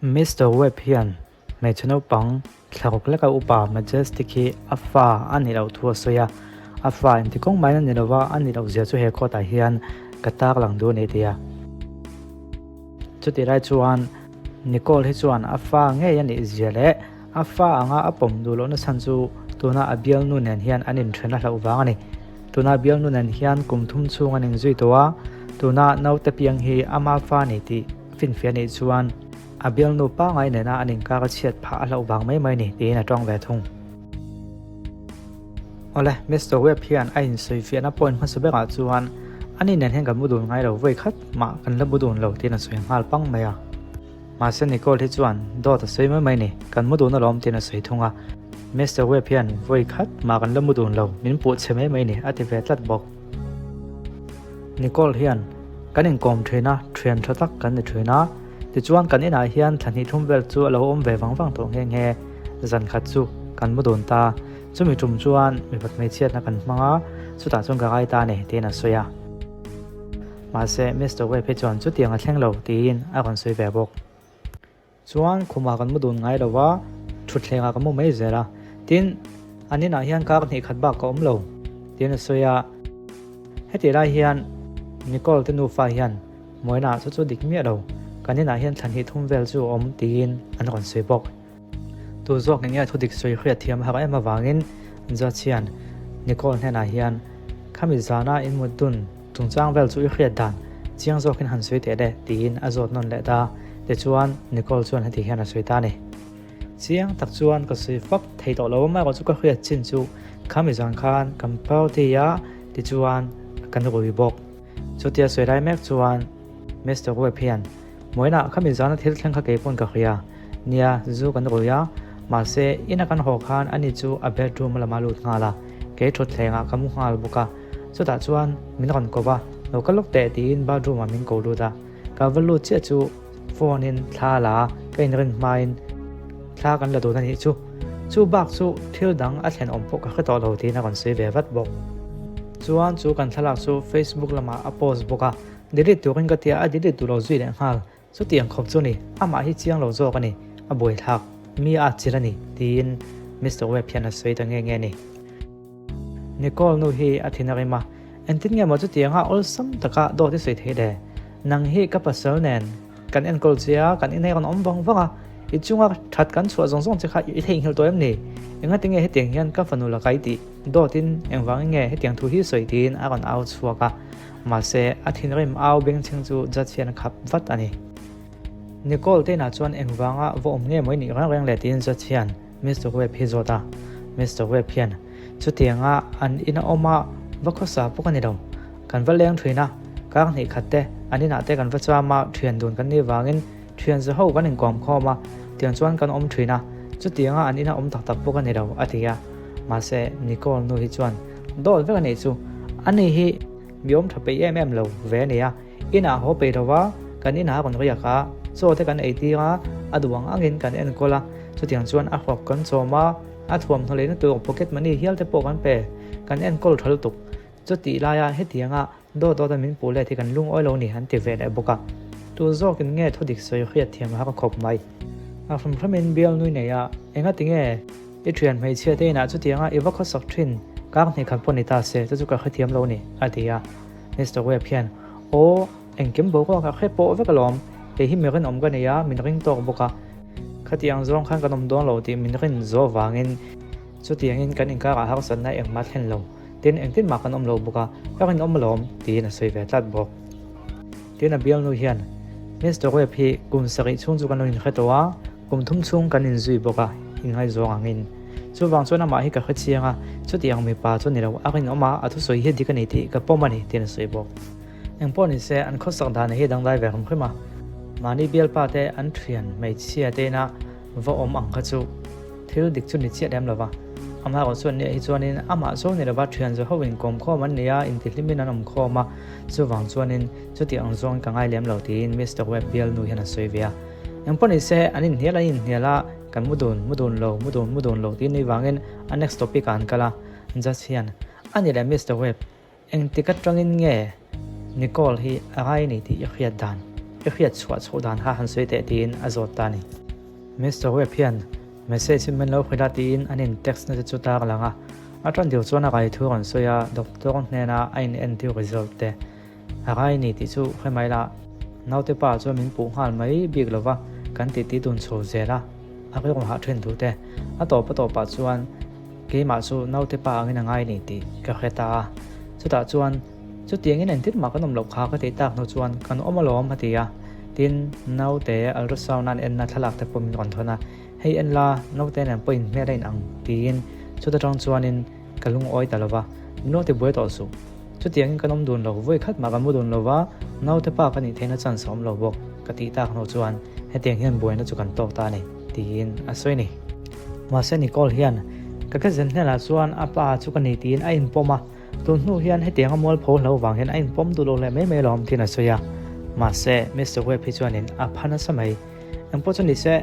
Mister Webb hian hmeichhe naupang thlaruk leka upa Majestic hi a fa a nih loh thu a sawi a, a fa inti kawng maiin a ni lova, a nih loh zia chu he court ah hian ka tarlang duh a ni ti a. Chutih lai chuan Nicole hi chuan a fa ngei a nih zia leh a fa anga a pawm duh lohna chhan chu tuna a bialnu nen hian an inthen a hlauh vang a ni. Tuna bialnu nen hian kum thum chhung an inzui tawh a, tuna naute piang hi ama fa a ni tih finfiah a nih chuan a bialnu pangai nena an inkar a chhiat phah a hlauh vang mai mai a ni tiin a tawng ve thung. Awle, Mister Webb hian a insawifiahna point hmasa berah chuan ani nen hian kan mu dun ngai lo vawi khat mah kan la mu dun lo tiin a sawi nghal pang mai a. Mahse Nicole hi chuan dawt a sawi mai mai ni, kan mu dun alawm tiin a sawi thung a. Mister Webb hian vawi khat mah kan la mu dun lo, min puh chhe mai mai ni a ti ve tlat bawk. Nicole hian kan inkawm thin a, thian tha tak kan ni thin a, tichuan kan inah hian thla hnih thum vel chu a lo awm ve vang vang tawh nghe nghe, zan khat chu kan mu dun ta. Chumi tum chuan mipat hmeichhiatna kan hmang a, chutah chuan ka ngai ta a ni, tiin a sawi a. Mahse, Mister Webb hi chuan chutiang a thleng lo, tiin a rawn sawi ve bawk. Chuan khumah kan mu dun ngai lo va, thutthlengah ka mu mai zel a. Tin, an inah hian kar hnih khat bak ka awm lo, tiin a sawi a. Hetih lai hian Nicole te nufa hian Mawina chu chu dik miah lo, kan inah hian thla hnih thum vel chu a awm, tiin an rawn sawi bawk. Tu zawk eng nge thu dik sawi hriat thiam har em avangin Judge hian Nicole hnenah hian khami zana in mut dun chungchang vel chu i hriat dan chiang zawkin han sawi teh le tiin a zawt nawn leh ta. Tichuan Nicole chuan heti hian a sawi ta a ni. Chiang tak chuan ka sawi fak thei tawh lo amaherawh chu ka hriat chin chu khami zan khan kan party a tichuan kan rui bawk. Chutia sawi lai mek chuan Mister Webb hian Mawina khami zana thil thleng kha kei pawn ka hria. Nia, zu kan rui a, mahse ina kan haw khan ani chu a bedroom lamah lut nghal a, kei thutthlengah ka mu nghal bawk a. Chutah chuan min rawn ko va, lo ka lawk teh tiin bathroom ah min ko lut a. Ka va lut chiah chu phone in thla la a, ka inrin hmain thla kan la dun a nih chu. Chu bak chu thil dang a thlen awm pawh ka hre tawh lo tiin a rawn sawi ve vat bawk. Chuan chu kan thlalak chu Facebook lamah a post bawk a, delete turin ka tia a delete duh lo zui leh nghal. Chutiang khawp chu ni, amah hi chiang lo zawk a ni, a buaithlak, mi a atchilh a ni, tiin Mister Webb hian a sawi ta nge nge a ni. Nicole nu hi a thin a rim a, Engtin nge maw chutianga awlsam taka dawt i sawi theih le? Nang hi ka pasal nen kan enkawl che a, kan inei rawn awm vang vang a, i chunga that kan chhuah zawng zawng che kha i theihnghilh tawh em ni? Engati nge hetiang hian ka fanu la kai tih dawtin engvangin nge hetiang thu hi sawi tiin a rawn au chhuak a. Mahse, a thinrim au bengchheng chu judge hian a khap vat a ni. Nicole te inah chuan engvanga va awm nge maw i nih reng reng le tiin judge hian Mister Webb hi zawt a. Mister Webb hian, Chutianga an ina awm a va khawsa pawh ka ni lo. Kan va leng thin a, kar hnih khat te an inah te kan va cham a, thian dun kan nih vangin thian za ho kan inkawm khawm a, tiang chuan kan awm thin a, chutianga an ina awm tak tak pawh ka ni lo, a ti a. Mahse, Nicole nu hi chuan dawt vek a nih chu. Ani hi mi awm tha peih em em lo ve a nia. Inah haw peih lo va, kan inah a rawn riak a, chaw te kan ei tir a, a duh ang angin kan enkawl a, chutiang chuan a hrawk kan chawm a, a thuamhnaw leina tur pocket money hial te pawh kan pe, kan enkawl tha lutuk. Chutih laia hetianga dawt dawta min puh let hi kan lungawi lo ni an ti ve leh bawk a. Tu zawkin nge thudik sawi hriat thiam a har khawp mai. A hram hramin bial nui nei a, engati nge? I thian hmeichhia te inah chutianga i va khawsak thin kar hnih khat pawh ni ta se, chu chu ka hrethiam lo ni, a ti a. Mister Webb hian, Aw, engkim boruak a hre pawh vek alawm, kei hi mi rinawm ka nei a, min ring tawk bawk a. Khatiang zawng khan kan awm dawn lo tih min rin zawh vangin chutiangin kan inkarah harsatna engmah thlen lo, tin engtin mah kan awm lo bawk a, ka rinawm alawm, tiin a sawi ve tlat bawk. Tin a bialnu hian, Mister Webb hi kum sarih chhung chu kan lo inhre tawh a, Kum thum chhung kan inzui bawk a, inngaizawng angin. Chuvang chuan amah hi ka hre chiang a, chuti ang mipa chu ni lo, a rinawm a, a thusawi hi dik a ni tih ka pawm a ni, tiin a sawi bawk. Engpawh ni se, an khawsak dan hi dangdai ve hrim hrim a, mahni bialpa te an thian hmeichhia te ina va awm ang kha chu thil dik chu ni chiah lem lo va. Amaherawh chuan nia hi chuanin amah zawng ni lova thian zawh ho inkawm khawm an ni a, intihlimin an awm khawm a, chuvang chuanin chuti ang zawng ka ngai lem lo tiin Mister Webb bialnu hian a sawi ve a. Engpawh ni se, an inhnial an inhnial a, kan mu dun, mu dun lo, mu dun, mu dun lo tih nui vangin a next topic ah an kal a, Judge hian, A ni leh Mister Webb, engtik atangin nge Nicole hi a rai ni tih i hriat dan? i hriat chhuah chhoh dan kha han sawi teh tiin a zawt ta a ni. Mister Webb hian message in min lo hrilh a tiin an in text na te chu tar lang a, a tan deuh chuan a rai thu rawn sawi a, doctor hnena a in entir result te a rai ni tih chu hre mai la, naute pa chuan min puh nghal mai bik lo va, kan titi dun chho zel a, a rilru hah thin duh te, a tawp a tawpah chuan keimah chu naute pa angin a ngai ni tih ka hre ta a, chutah chuan Chutiangin engtin mah kan awm loh kha ka tih tak hnu chuan kan awm alawm a ti a. Tin, naute ultrasound an enna thlalak te pawh min rawn thawn a, hei en la, naute nen pawh inhmel a inang tiin chuta tang chuanin ka lungawi ta lova, min lo ti buai tawh suh. Chutiangin kan awm dun lo, vawi khat mah kan mu dun lova, naute pa ka nih theihna chance a awm lo bawk ka tih tak hnu chuan hetiang hian buaina chu kan tawk ta a ni tiin a sawi a ni. Mahse Nicole hian ka cousin hnenah chuan a pa chu ka ni tiin a inpawm a. Tun hnu hian hetiang a mualpho hlo vang hian a inpawm duh lo leh mai mai alawm tiin a sawi a. Mahse, Mister Webb hi chuanin a pha nasa mai. Engpawh chu nise,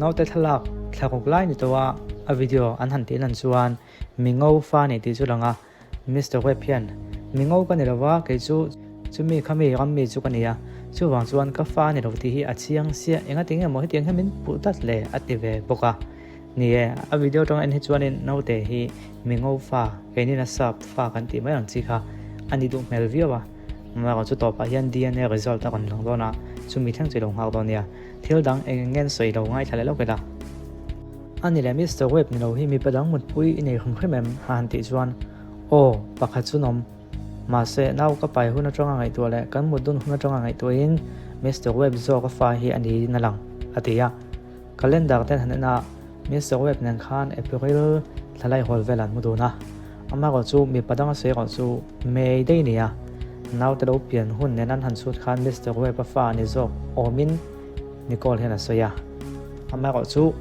naute thlalak thlaruk lai ni tawh a, a video an han tih lan chuan mi ngo fa ni tih chu lang a. Mister Webb hian, Mi ngo ka ni lo va, kei chu chumi kha mi ram mi chu ka ni a, chuvang chuan ka fa ni lo tih hi a chiang sia, engati nge maw hetiang hian min puh tlat le a ti ve bawk a. Ni e, a video atanga en hi chuanin naute hi mi ngo fa, keinin a sap fa kan tih mai ang chi kha a ni duh hmel viau a. Amaherawh chu tawpah hian DNA result a rawn lang dawn a, chumi thleng chu i lo nghak dawn nia. Thil dang eng eng nge an sawi lo ngaithla leh lawk ila. A ni leh Mister Webb ni lo hi mipa dang mutpui i nei hrim hrim em? a han tih chuan, Aw, pakhat chu nawm. Mahse, nau ka pai hun atanga ngaihtuah leh kan mut dun hun atanga ngaihtuahin Mister Webb zawk a fa hi a niin a lang, a ti a. Calendar ten han en a, Mister Webb nen khan April thla laihawl vel an hmu dun a. Amaherawh chu mipa danga sawi erawh chu May daih a ni a. Naute lo pian hun nen an han chhut khan Mister Webb a fa a ni zawk awmin Nicole hian a sawi a. Amaherawh chu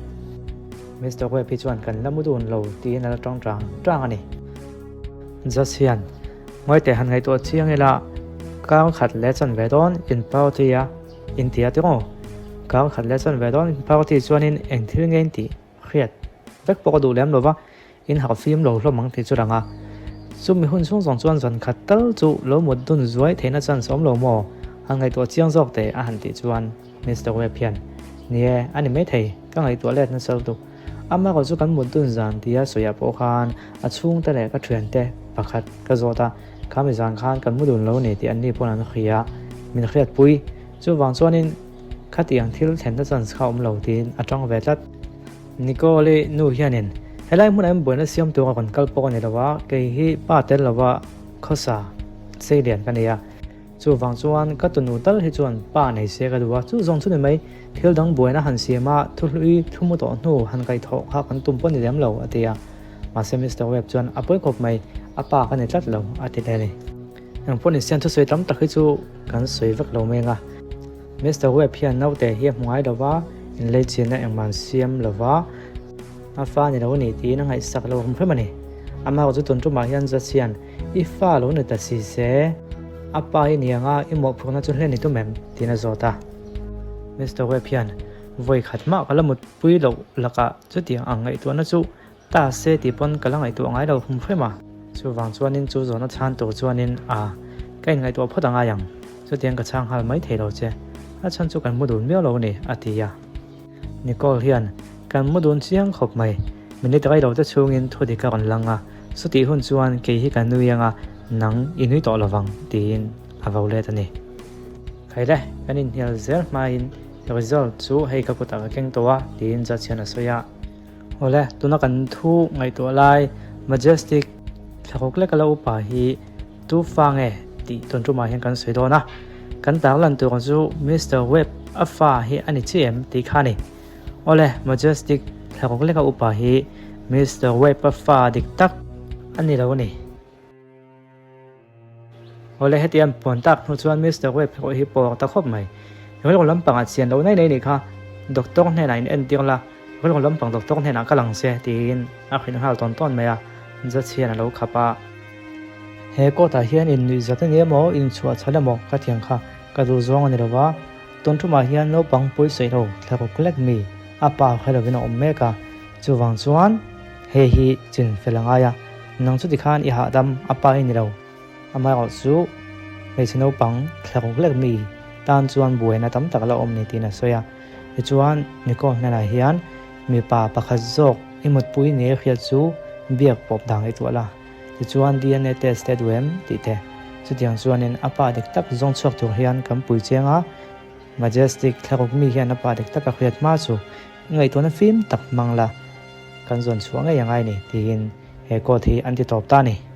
Mister Webb hi chuan kan la mu dun lo tiin a la tawng tang tang a ni. Judge hian Ngawite han ngaihtuah chiang ila kar khat leh chan ve dawn in party a. In ti a tiraw? Kar khat leh chuan ve dawn party chuanin eng thil nge in tih hriat vek pawh ka duh lem lova, in harh fim lo hlawm ang tih chu lang a. Chumi hun chhung zawng chuan zan khat tal chu lo mut dun zuai theihna chance awm lo maw? Han ngaihtuah chiang zawk teh a han tih chuan Mister Webb hian, Ni e, a ni maithei, ka ngaihtuah let nasa lutuk. Amaherawh chu kan mut dun zan tia sawiah pawh khan a chhungte leh ka thiante pakhat ka zawt a, kha mi zan khan kan mu dun lo ni tih anni pawn an hria, min hriatpui. Chuvang chuanin khatiang thil thlenna chance kha awm lo tiin a tang ve tlat. Nicole-i nu hianin helai hmunah hian buaina siam tura rawn kal pawh a ni lo a, kei hi pa tel lova khawsa seilian ka ni a. Chuvang chuan ka tunu tal hi chuan pa nei se ka duh a, chu zawng chu ni mai, thil dang buaina han siam a, thuhlui thu mu tawh hnu han kaihthawh kha kan tum pawh ni lem lo, a ti a. Mahse Mister Webb chuan a pawi khawp mai, a pa ka ni tlat lo, a ti leh a ni. Engpawh ni sian thusawi tam tak hi chu kan sawi vek lo meng a. Mister Webb hian naute hi a hmu ngai lo va, inleichhinna engmah an siam lo va, a fa ni lo a ni tiin a ngaihsak lo hrim hrim a ni. Amah chu tun tumah hian Judge hian I fa lo ni ta si se, a pa i ni anga i mawhphurhna chu hlen i tum em? tiin a zawt a. Mister Webb hian vawi khat mah ka la mutpui loh lakah chutiang ang ngaihtuahna chu ta se tih pawn ka la ngaihtuah ngai lo hum hrem a. Chuvang chuanin chu zawhna chhan tur chuanin a ka inngaihtuah phawt a ngai ang, chutiang ka chhang nghal mai thei lo che, a chhan chu kan mu dun miau lo a ni, a ti a. Nicole hian, Kan mu dun chiang khawp mai. Minute rei lo te chhungin thu dik a rawn lang a, chutih hun chuan kei hi ka nui anga nang i nui tawh lovang, tiin a vo let a ni. Khaile, kan inhnial zel hmain result chu hei ka kutah ka keng tawh a, tiin judge hian a sawi a. Awle, tuna kan thu ngaihtuah lai Majestic thlaruk leka la upa hi tu fa nge tih tun tumah hian kan sawi dawn a. Kan tarlan tur chu Mister Webb a fa hi a ni chiah em tih kha a ni. Awle, Majestic thlaruk leka upa hi Mister Webb a fa dik tak a ni lo a ni. Awle heti an puan tak hnu chuan Mister Webb erawh hi pawr ta khawp mai. Rilru lampangah chian lo nai nei nih kha Doctor hnenah in entir la, rilru lampang doctor hnenah ka lang che tiin a hrilh nghal tawn tawn mai a, judge hian a lo khap a. He court ah hian in nuih zat a ni emaw, in chhuah chhal emaw ka thiam kha ka duh zawng a ni lo va, tun tumah hian naupang pawisawi lo thlaruk lek mi a pa hre lovin a awm mek a, chuvang chuan hei hi chin fel a ngai a. Nang chuti khan i hahdam a pa i ni lo. Amaherawh chu hmeichhe naupang thlaruk lek mi tan chuan buaina tam tak la awm ni tiin a sawi a. Tichuan, Nicole hnenah hian mipa pakhat zawk i mutpui ni a hriat chu biak pawp dah ngaihtuah la. Tichuan DNA test te duh em? tih te. Chutiang chuanin a pa dik tak zawng chhuak tur hian kan pui chiang a, Majestic thlaruk mi hian a pa dik tak a hriat hma chu i ngaihtuahna fim tak hmang la, kan zawn chhuah ngei angai ni tiin he court hi an ti tawp ta a ni.